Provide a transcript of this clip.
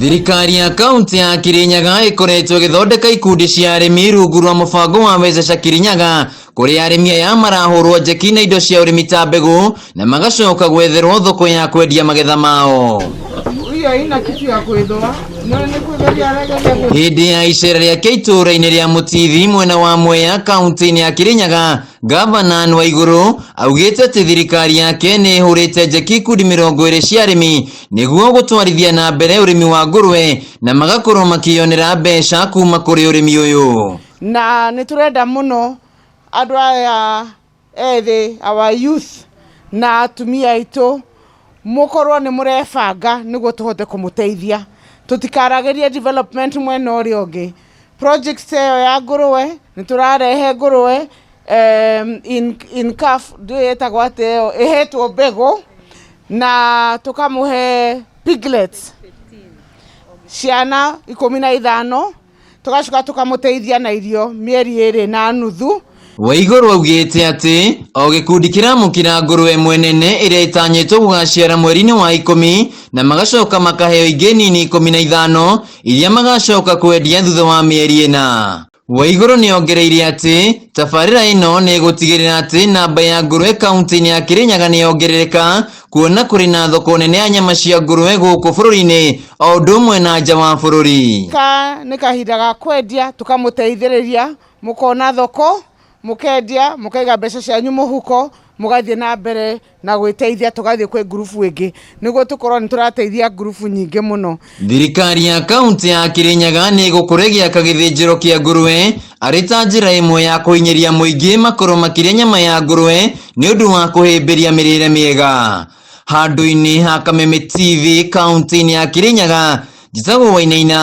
Thirikari ya kaunti ya Kirinyaga ĩkoretwo ĩgĩthondeka ikundi cia arĩmi rungu rwa mũbango wa Wezesha Kirinyaga, kũrĩa arĩmi aya marahũrwo njeki na indo cia ũrĩmi ta mbegũ na magacoka gwetherwo thoko ya kwendia magetha mao. Hiyo ina kitu ya kuidhoa nĩ kwĩgeria aregeria. Hĩndĩ ya icera rĩake itũũra-inĩ rĩa Mũtithi, mwena wa Mwea, kaunti-inĩ ya Kirinyaga, Gavana Anne Waiguru augĩte atĩ thirikari yake nĩ ĩhũrĩte njeki ikundi 20 cia arĩmi nĩguo gũtwarithia na mbere ũrĩmi wa ngũrwe na magakorwo makĩyonera mbeca kuma kũrĩ ũrĩmi ũyũ. Na nĩ tũrenda mũno andũ aya ethĩ, our youth, na atumia aitũ mũkorwo nĩ mũrebanga nĩguo tũhote kũmũteithia, tũtikaragĩrie development mwena ũrĩa ũngĩ. Project ĩyo ya ngũrwe, nĩ tũrarehe ngũrwe in calf, ndiũĩ ĩtagwo atĩ ĩyo ĩhetwo mbegũ, na tũkamũhe piglets ciana 15, tũgacoka tũkamũteithia na irio mĩeri 2.5. Waiguru augĩte atĩ o gĩkundi kĩramũkĩra ngũrwe ĩmwe nene ĩrĩa ĩtanyĩtwo gũgaciara mweri-inĩ wa 10, na magacoka makaheo ingĩ nini 15 iria magacoka kwendia thutha wa mĩeri 4. Waiguru nĩ ongereire atĩ tabarĩra ĩno nĩ ĩgũtigĩrĩra atĩ namba ya ngũrwe kaunti-inĩ ya Kirinyaga nĩ yongerereka, kuona kũrĩ na thoko nene ya nyama cia ngũrwe gũkũ bũrũri-inĩ o ũndũ ũmwe na nja wa bũrũri. Ka nĩ kahinda ga kwendia, tũkamũteithĩrĩria, mũkona thoko, mũkendia, mũkaiga mbeca cianyu mũhuko, mũgathiĩ na mbere na gwĩteithia, tũgathiĩ kwĩ ngurubu ĩngĩ nĩguo tũkorwo nĩ tũrateithia ngurubu nyingĩ mũno. Thirikari ya kaunti ya Kirinyaga nĩ ĩgũkorwo ĩgĩaka gĩthĩnjĩro kĩa ngũrwe arĩ ta njĩra ĩmwe ya kũhinyĩria mũingĩ makorwo makĩrĩa nyama ya ngũrwe nĩ ũndũ wa kũhĩmbĩria mĩrĩre mĩega. Handũ-inĩ ha Kameme TV kaunti-inĩ ya Kirinyaga, njĩtagwo Wainaina.